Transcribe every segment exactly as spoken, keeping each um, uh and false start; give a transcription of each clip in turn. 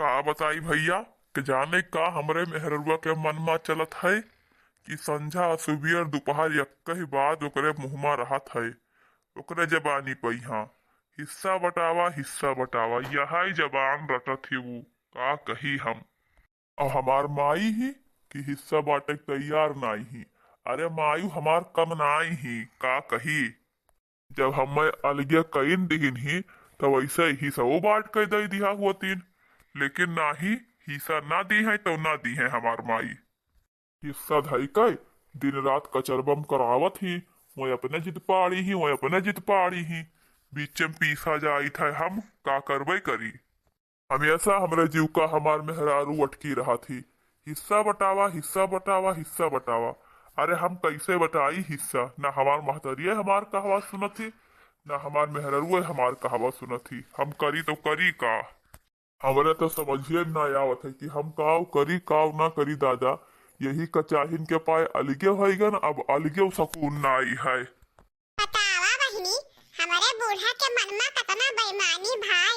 का बताई भइया, कि जाने का हमरे मेहररुआ के मन मा चलत है कि संझा, सुबियर, दुपहर यक्कही बात ओकरे मुँह मा रहत है, ओकरे जबानी पइहाँ, "हिस्सा बटावा, हिस्सा बटावा", यहै जबान रटत ही ऊ, का कही हम। अब हमार माई ही कि हिस्सा बाँटे के तैयार नाई ही। अरे माई हमार कम नाई ही, का कही। जब हम्मे अलगे कइन दिहिन ही, त वैसे हिस्सो बाँट के दइ दिहा होतिन, लेकिन नाही, हिस्सा ना दिहे तउ ना दिहे हमार माई। हिस्सा धइ के दिन रात कचरबम करावत ही, वहीं अपने जिद पाड़ी ही, वहीं अपने जिद पाड़ी ही। बीचे में पीसा जाइत है, हम का करबे करी। हमेशा हमरे जीव का हमार मेहरारू अटकी रहत ही, "हिस्सा बटावा, हिस्सा बटावा, हिस्सा बटावा।" अरे हम कैसे बटाई हिस्सा? ना हमार महतरिये हमार कहवा सुनत ही, ना हमार मेहरारुए हमार कहवा सुनत ही। हम करी तो करी का? हमरे तो समझिए में ना आवत है कि हम काव करी, काव ना करी दादा। यही कचाहिन के पाए अलगे होइगन, अब अलगे सुकून ना आई है। बतावा बहिनी, हमरे बूढ़ा के मन मा कतना बेईमानी भाई।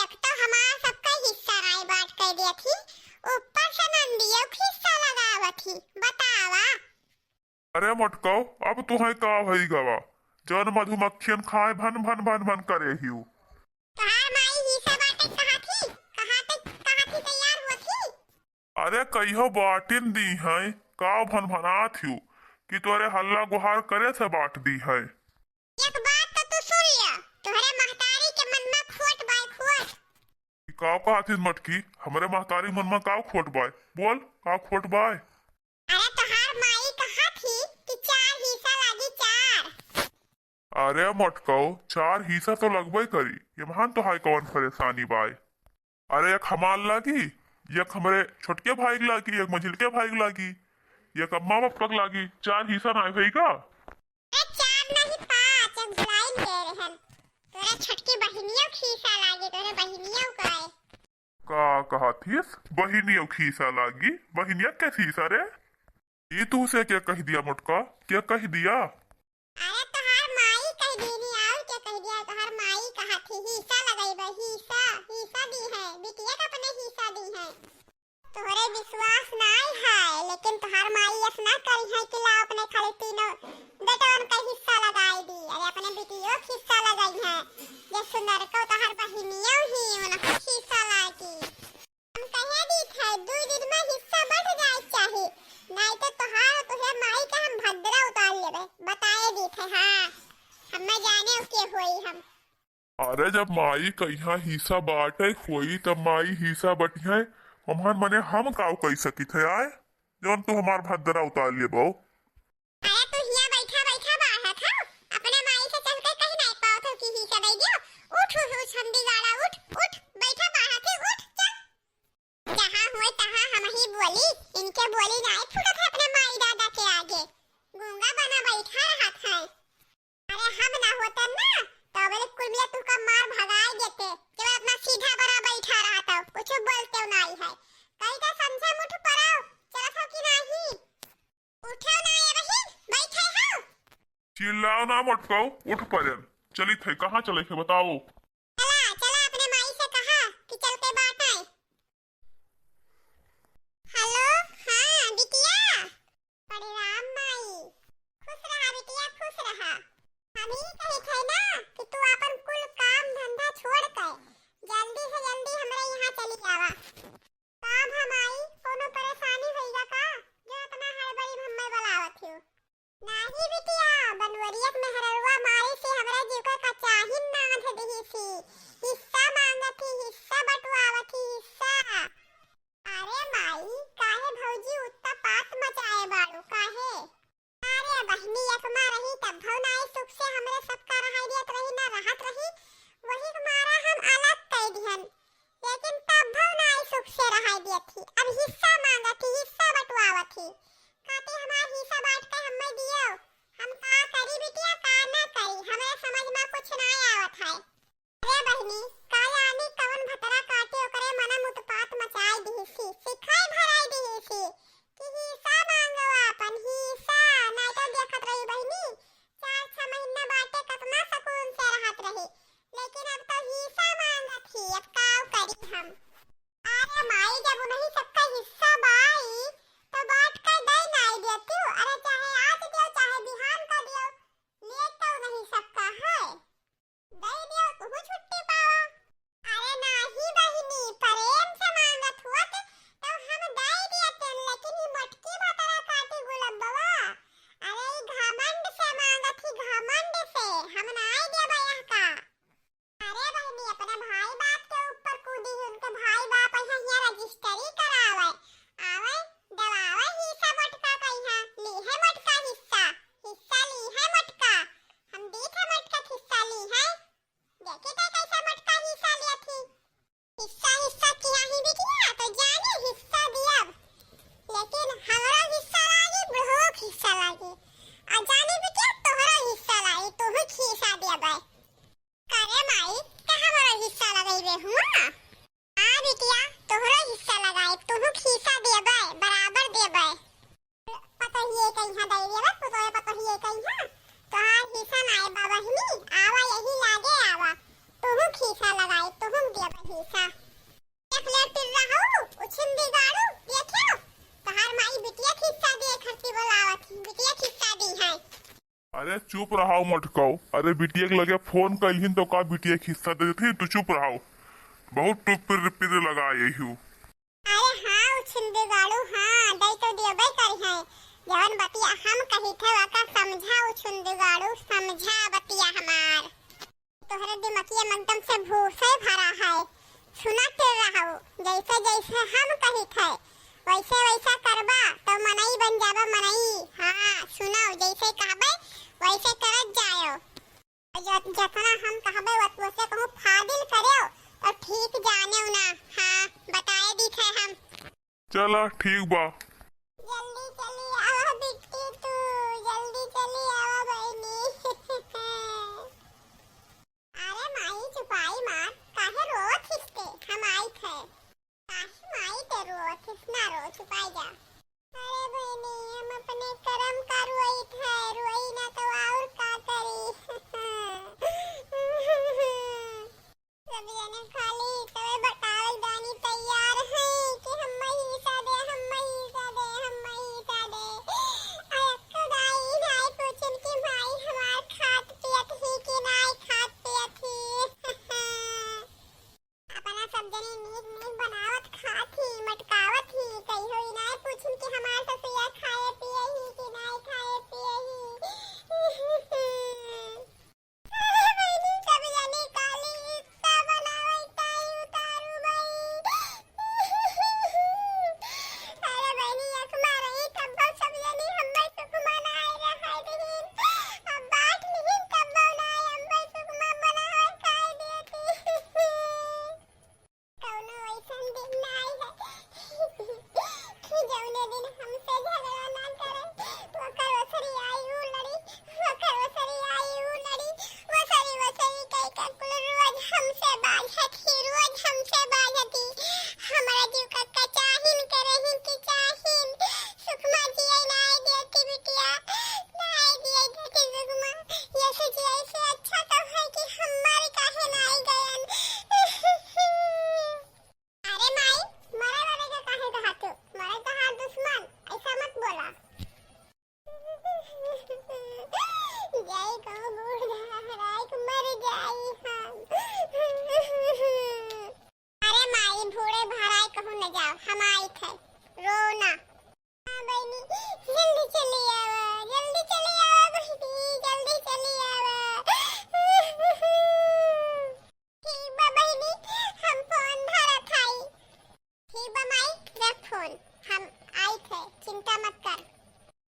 एक तो हमार सबका हिस्सा नाई बाँट के देत ही, ऊपर से नंदियो के हिस्सा लगावत ही। बतावा। अरे मोटकौ, अब तुहैं का भई गवा, जौन मधुमक्खियन खाए भन भन भन भन करे हिउ। तोहार माई हिस्सा बाँटे कहा थी, कहा थी, कहा थी तैयार हुआ थी। अरे कहियो बाँटिन दी हैं, का भनभनात हिउ कि तोरे हल्ला गुहार करे से बाँट दी हैं। एक बात तो तू सुन लिया, तोहरे महतारी के मन मा खोट बाय खोट। ई का कहत हिस मटकी, हमरे महतारी मन मा का खोट बाय? बोल, का खोट बाय? अरे तोहार माई कहत ही कि चार हिस्सा लागी, चार। अरे मटकौ, चार हिस्सा तो लगबे करी, एमहन तोहार कौन परेशानी बाय? अरे एक हमार लागी, एक हमरे छोटके भाई के लागी, एक मझिलके भाई के लागी, एक अम्मा पापा के लागी, चार हिस्सा नाई होई का? अरे चार नहीं पाँच, एक भुलाइन गए रहन। तोरे छोटकी बहिनियों के हिस्सा लागी, तोरे बहिनियों का है। का कहत हिस? बहिनियों के हिस्सा लागी? बहिनिया के हिस्सा रे? ई तू से क्या कह दिया मोटका? क्या कह दिया? अरे तोहार माई कह दीनी, और क्या कह दिया? तोहार माई कहत ही हिस्सा लगइबे, हिस्सा, हिस्सा दी है, बिटिया के अपने हिस्सा दी है। तोहरे विश्वास नाई है, लेकिन तोहार माई ऐस ना करी है कि ला अपने खाली तीनों बेटवन का हिस्सा लगाई दी। अरे अपने बिटियों के हिस्सा लगाई है, जे सुंदर को तोहार बहिनियों ही उनका हिस्सा लागी। हम कहे दी थे, दू दिन में हिस्सा बट जाए चाही, नाई तो तोहार और तोहरे माई के हम भद्रा उतार लेबे, बताए दी थे। हाँ, हमें जाने के होई हम। अरे जब माई कहिया हिस्सा बाँटे होई, तब माई हिस्सा बटिहे, हमहन मने हम काव कहि सकित है आय, जौन तू हमार भद्रा उतार लेबो। अरे तू हियाँ बैठा बैठा बाहर था, अपने माई से चल के कहीं नहीं पाओ थे कि हिस्सा दे दियो। उठ, उठ, उठ, समधी गाड़ा, उठ, उठ, बैठा बाहर थे, उठ, चल। जहाँ हुए तहाँ हम ही बोली, इनके बोली नाई फूटत है अपने माई दादा के आगे। गूंगा बना बैठा रहत है। अरे हम ना होतन ना, तो बोले कुल मिला तुहका मार भगाए देते। जब अपना सीधा बना बैठा रहत हो, कुछ बोलते नाई है। कहीं का समझा मुठ पड़ाओ, चलत हो कि नाही? उठो ना ये बहिन, बैठे हो। चिल्लाओ ना मटकाओ, उठ पड़े। चलित है, कहाँ चले के बताओ? चला, चला अपने माई से कहा कि चल के बाँट आए। हेलो, हाँ, बिटिया। प्रणाम माई। खुश रहा बिटिया, खुश रहा। हम ही कही थे ना कि तू अपन कुल काम धंधा छोड़ के जल्दी से जल्दी हमरे यहाँ चली आवा। का भा माई, कोनो परेशानी होइगा का, जो इतना हड़बड़ी में हमें बुलावत हो? नाही बिटिया, बनवरिया के मेहररुआ मारे से हमरा जीव का कचाहिन नाध दिही सी। हिस्सा मांगत ही, हिस्सा बटवावत ही, हिस्सा। अरे माई, काहे भौजी उत्ता पात मचाए बाड़ू, काहे? अरे बहिनी, एक माँ रही तब भौ नाई सुख से हमरे सबका रहाई देत रही, ना रहत रही, वही के मारा हम अलग कई दिहन। लेकिन तब भौ नाई सुख से रहाई दियत ही। अब हिस्सा मांगत ही, हिस्सा बटवावत ही। कहती हमार हिस्सा बाँट के हमें दियो। हम का करी बिटिया, का ना करी, हमरे समझ में कुछ ना आवत है। अरे बहिनी, का जानी कवन भतरा काटे ओकरे मन में उत्पात मचाई दिहिसी, सिखाई भराई दिहिसी कि हिस्सा मांगो आपन, हिस्सा, नाई तो देखत रही बहिनी, चार छह महीना बाटे कतना सुकून से रहत रही, लेकिन अब तो हिस्सा मांगत ही, अब काव करी हम। त माई, जब उन्हीं सबका हिस्सा बाई, तो बांट के दे नाई देतिउ। अरे, चाहे आज दियो, चाहे बिहान का दियो, लिए तो उन्हीं सबका है, दे दियो, तुहू छुट्टी पावा। अरे नाही बहिनी, प्रेम से मांगत हुअत, तो हम दे दियतेन, लेकिन ई मोटकी भतरा काटी गुलब्बवा। अरे, ई घमंड से मांगत ही, घमंड से, हम नाई देबे यह का। अरे बहिनी, अपने भाई बाप के ऊपर कूदी ही, उनके भाई बाप यहाँ, यहाँ रजिस्ट्री करावे, आवे, दबावे हिस्सा मोटका का यहाँ, ली है मोटका हिस्सा, हिस्सा ली है मोटका, हम दी थे मोटका हिस्सा ली है, देखी थे कैसा मोटका हिस्सा लिया थी। हिस्सा, हिस्सा किया ही बिटिया, तो जाने हिस्सा दियब, लेकिन हमरो हिस्सा लागी, बुढ़ऊ के हिस्सा लागी, आ जाने बिटिया तोहरो हिस्सा लागी, तोहू के हिस्सा देबे। करे माई, का हमरो हिस्सा लगइबे हुआ? हाँ बिटिया, तोहरो हिस्सा लगाई, तुहू के हिस्सा देबे, बराबर देबे। पतोहिए कइहाँ दे देबे, पतोहे पतोहिए कइहाँ। तोहार हिस्सा नाई बा बहिनी, आवा यही लागे आवा। तुहू के हिस्सा लगाई, तुहू देबे हिस्सा। देख ले टिर्रा हऊ, उछिन बिगाड़ू, देखियो। तोहार माई बिटिया के हिस्सा दे खर्ची बोलावत ही, बिटिया के हिस्सा दी है। अरे चुप रहाओ मोटकाओ। अरे बिटिया के लगे फोन कइलहिन तो का बिटिया के हिस्सा दे देती? तू चुप रहाओ। बहुत टुपिर पिर लगा यही हूँ। अरे हाँ, उछुंदू गाड़ू, हाँ, दई तो दियोबे करी है। जवन बतिया हम कही थे, वाका समझा उछुंदू गाड़ू, समझा बतिया हमार। तोहरे दिमकिया में एकदम से भूसे भरा है। सुनत रहू, जैसे जैसे हम कहित है, वैसे वैसा करबा, तो मनई बन जाबा मनई। हाँ, सुनो, जैसे कहबे, वैसे करत जायो। ज-, जतना हम कहबे, वत-, वैसे कहूँ फादिल करेओ, तो ठीक जानेओ ना। हाँ, बताए दीत है हम। चला, ठीक बा। जल्दी चली आवा बिट्टी तू, जल्दी चली आवा बहिनी। अरे माई, चुपाई मार, काहे रोवत हिस ते? हम आइत है। काहे माई ते रोवत हिस? ना रो, चुपाई जा। अरे बहिनी, हम अपने करम का रोइत है, रोई ना तो और का करी। सब जने खाली तवे बतावल जानी तैयार हैं कि हम्मे हिस्सा दे, हम्मे हिस्सा दे, हम्मे हिस्सा दे। आ एक्को दाई नाई पूछिन कि माई हमार खात पियत ही कि नाई खात पियत ही। अपना सब जने नीक नीक बनावत खात ही, मटकावत ही, कहियो ई नाई पूछिन कि हमार ससुया खाए पिए ही कि नाई खाए पिए ही। अरे बहिनी, सब जने काली हिस्सा बनावे ताई उतारू बई। अरे बहिनी, अखमा रही तब्बो सब जने हम्मे सुखमा नाय रहे दिहिन। अब बांट लिहिन तब्बो नाय हम्मे सुखमा बनावे काय देती। कौनो ऐसन दिन ना आई है कि जौने दिन हमसे झगड़ा ना करे, ओकर ओसरी आई ऊ लड़ी, ओकर ओसरी आई ऊ लड़ी, ओसरी ओसरी कई के कुल रोज हमसे बाझत ही, रोज हमसे बाझत ही। हमरा जीव का कचाहिन के रही कि चाहिन, सुखमा जिए नाय देती बिटिया, नाय जिए देती सुखमा। यसे जिए से अच्छा तो है कि हमारे काहे नाय गयन। अरे माई, मरे वाले का काहे कहा तू? मरे तहार दुश्मन, ऐसा मत बोला। जाई कहूँ बूढ़ हराई के मर जाई हम। अरे माई, बूढ़े भराई कहूँ न जाओ, हम आइत है, रो ना। हाँ बहिनी, जल्दी चली आवा, जल्दी चली आवा बहिनी, जल्दी चली आवा। ठीक बा बहिनी, हम फोन धरत हई। ठीक बा माई, रख फोन, हम आइत है, चिंता मत कर।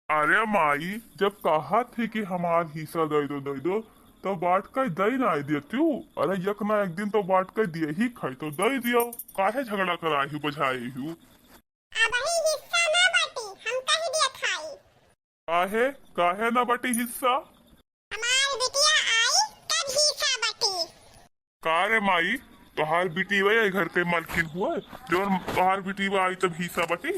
अरे माई, जब कहा थी कि हमार हिस्सा दे दो, दे दो, तो बांट के दे ना दिया तू। अरे एक ना एक दिन तो बांट के दिए ही खाई, तो दे दियो। काहे झगड़ा कराई हूँ, बझाई हूँ? अबही हिस्सा ना बाटी, हम कह दिया खाई। काहे, काहे ना बाटी हिस्सा? हमार बिटिया आई तब हिस्सा बाटी। का रे माई, तोहार बिटिया ये घर के मालकिन हुए, जौन तोहार बिटिया आई तब हिस्सा बाटी?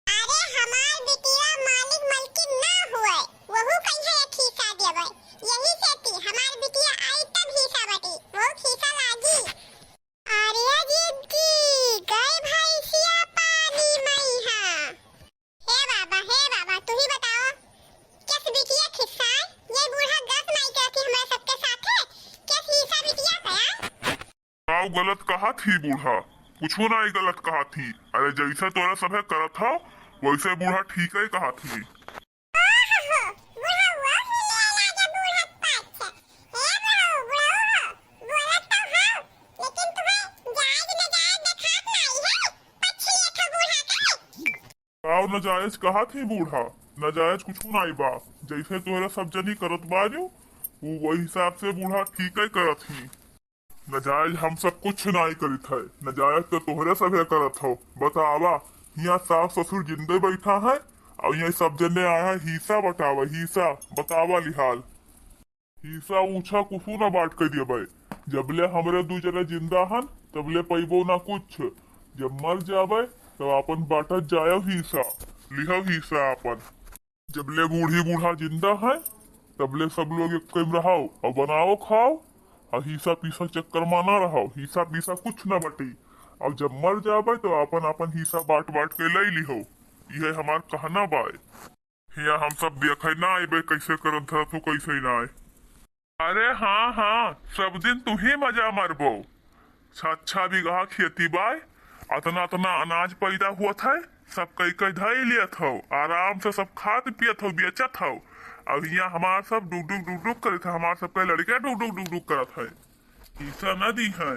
अरे हमार बिटिया मालिक मालकिन ना हुए, वहू कहिया एक हिस्सा देवे। यही से ती हमार बिटिया आई तब हिस्सा बाटी, वहू हिस्सा लागी। अरे जिद्दी, गए भाई अब गलत कहत ही बूढ़ा, कुछो नाहीं गलत कहत ही। अरे जैसे तोहरे सभे करत हौ, वैसे बूढ़ा ठीकै कहत ही। ओहो, बुढ़ऊ ही ले लागे बूढ़ा के पाछे। हे बुढ़ऊ, बुढ़ऊ हो, बोलत तो हौ, लेकिन तुहैं जायज नाजायज देखात नाहीं है, पक्षी लेखा बूढ़ा के। का नाजायज कहत ही बूढ़ा? नाजायज कुछू नाहीं बा। जैसे तोहरे सब जनी करत बाजू, उ वही हिसाब से बूढ़ा ठीकै करत ही। नाजायज हम सब कुछ नाहीं करित है, नाजायज तो तोहरे सभे करत हौ। बतावा, हियाँ सास ससुर जिंदे बैठा है और हियाँ सब जने आए हैं हिस्सा बटावा, हिस्सा बतावा लिहाल। हिस्सा ऊँचा कुछू ना बाँट के देबै। जबले हमरे दू जने जिंदा हन, तबले पइबो ना कुछ। जब मर जाबै, तब आपन बाँटत जायौ हिस्सा, लिहौ हिस्सा आपन। जबले बूढ़ी बूढ़ा जिंदा हैं, तबले सब लोग एक्कै में रहौ और बनाओ खाओ, और हिस्सा पीसा चक्कर में ना रहौ, हिस्सा पीसा कुछ ना बटी। और जब मर जाबै, तो आपन आपन हिस्सा बाँट बाँट के लई लिहौ। इहे हमार कहना बाय। हियाँ हम सब देखै ना अइबै, कैसे करत धरत हो, कैसे नाय। अरे हाँ, हाँ, सब दिन तू ही मजा मरबो। छह छह बीघा खेती बाय, अतना अतना अनाज पैदा हुअत है, सब कई कई धई लियत हौ, आराम से सब खात पियत हौ, बेचत हौ। अब हियाँ हमार सब डुक डुक डुक डुक करत है, हमार सब के लड़के डुक डुक डुक डुक करत है। हिस्सा न दी है,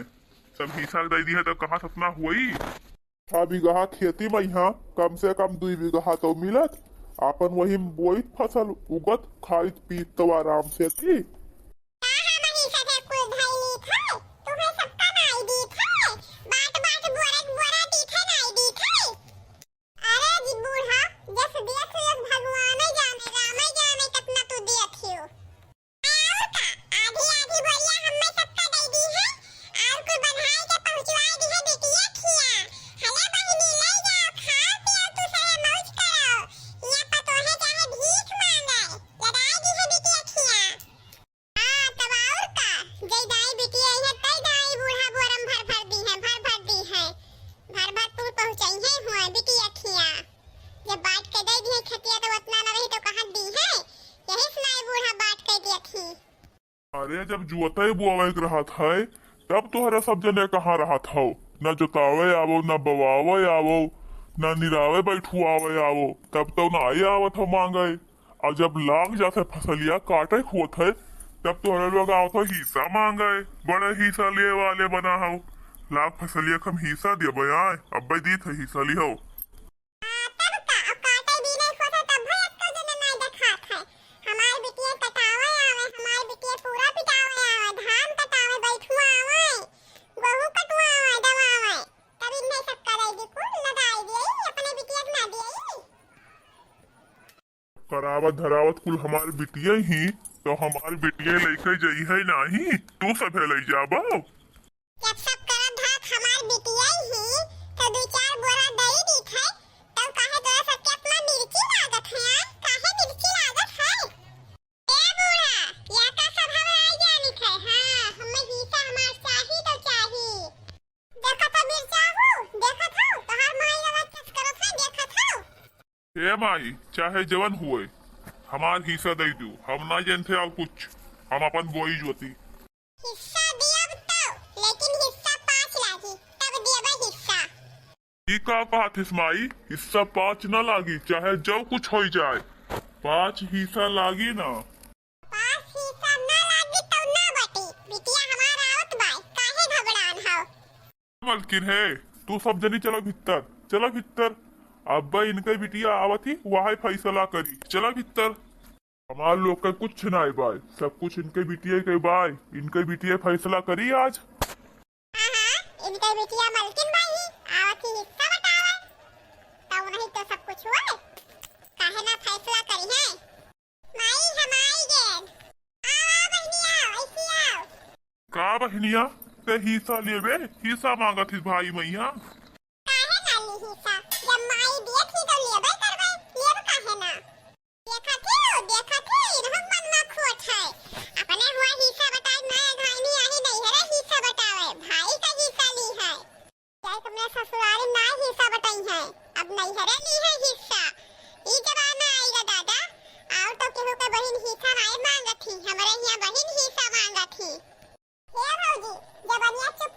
सब हिस्सा दे दी है तो कहाँ से अतना हुई? छह बीघा खेती में यहाँ कम से कम दुई बीघा तो मिलत, आपन वही में बोइत फसल उगत, खाइत पीत तो आराम से थी। का हमही सभे कुल धई लीत है, तुहैं सबका नाई दीत है, बाँट बाँट बोरा बोरा दीत है, नाई दीत है। अरे जी बूढ़ा, जस देत हो, भगवान जाने, राम जाने कितना तू देत हो। और का, आधी आधी बोरिया हम्मे सबका दे दी है, और कुल बन्हाई के पहुँचवाई दी है बिटिया खिया। हले बहिनी, ले जाओ, खाओ पियो, तू सहे मौज करो। हियाँ पतोहे चाहे भीख मांगे, लदाई दी है बिटिया खिया। हाँ, तब और का, जय दाई बिटिया है, तय दाई बूढ़ा बोरम भर भर दी है, भर भर दी है, भर भर तू पहुँचाई है हुआ बिटिया खिया। जब बाँट के दे दी है खतिया, तो उतना न रही तो कहाँ दी है, यही सुनाई बूढ़ा बाँट के दिया थी। अरे, जब जुअतै बोआवै के रहत है, तब तोहरे सब जने कहाँ रहत हौ? न जोतावै आवौ, न बोआवै आवौ, न निरावै बैठुआवै आवौ, तब तो नाई आवत हौ मांगै। और जब लाग जात है फसलिया काटै के होत है, तब तोहरे लोग आवत हौ हिस्सा मांगै। बड़े हिस्सा लेवे वाले बना हौ। लाग फसलिया के हम हिस्सा देबै आय, अब्बै दीत है हिस्सा लिहौ। हाँ, तब का? अब काटे बीने होत है, तब भी एक्को जने नाई देखात है। हमार बिटिया कटावे आवे, हमार बिटिया पूरा पिटावे आवे, धान कटावे बैठुआ आवे, गोहूँ कटुआ आवे, दवा आवे। तब इन्हें सब करे दी कुल, लदाई दिए, अपने बिटिया के ना दिए। करावत धरावत कुल हमार बिटिया ही, तो हमार बिटिया लइके जइहै नाहीं, तू सभे लइ जाबो। जब सब करत धरत हमार बिटिया ही, तो दू चार बोरा दई दीत है, तब काहे तोरा सबके अपना मिर्ची लागत है, आय? काहे मिर्ची लागत है? ए बूढ़ा, या का सब हमरा आई जानित है, हाँ, हमें हिस्सा हमार चाही तो चाही। देखत है मिर्चा हूँ, देखत हूँ, तोहार माई वाला चस करत है, देखत हूँ। ए माई, चाहे जवन हुए, हमार हिस्सा दे दू। हम ना जानते और कुछ, हम अपन बोई जोती। हिस्सा दियब तो, लेकिन हिस्सा पाँच लागी, तब दियबे हिस्सा। ई का कहत हिस माई, हिस्सा पाँच ना लागी, चाहे जो कुछ होई जाए, पाँच हिस्सा लागी ना। पाँच हिस्सा ना लागी तो ना बटी, बिटिया हमार आवत बाय, काहे घबरान हौ? मलकिन है, तू सब जनी चला भीतर, चला भीतर। अब्बै इनकै बिटिया आवत ही, वहै फैसला करी। चला भीतर। हमार लोग के कुछ नाई बाय, सब कुछ इनकै बिटिया के बाय। इनकै बिटिया फैसला करी आज। हाँ, हाँ, इनकै बिटिया मलकिन बाय ही, आवत ही हिस्सा बटावे। तब नहीं तो सब कुछ हुए, काहे ना फैसला करी है। माई, हम आई गेन। आओ, आओ, बहिनी, आओ, ऐसी आओ। का बहिनिया, ते हिस्सा लेबे? हिस्सा मांगत हिस भाई मइया। काहे ना ली हिस्सा? जब माई दिए थी तो लेबे करबे, लेब काहे ना? देखत ही, देखत ही, इनहु मन में खोट है। अपने हुआ हिस्सा बताए ना, भाई नहीं आही नैहरे हिस्सा बतावे, भाई का हिस्सा ली है। चाहे तुमने ससुरारी ना हिस्सा बटाई है, अब नैहरे ली है हिस्सा। ई जमाना आइगा दादा, और तो केहू के बहिन हिस्सा नाई मांगत ही, हमरे हियां बहिन हिस्सा मांगत ही। हे भौजी, जबनिया चुप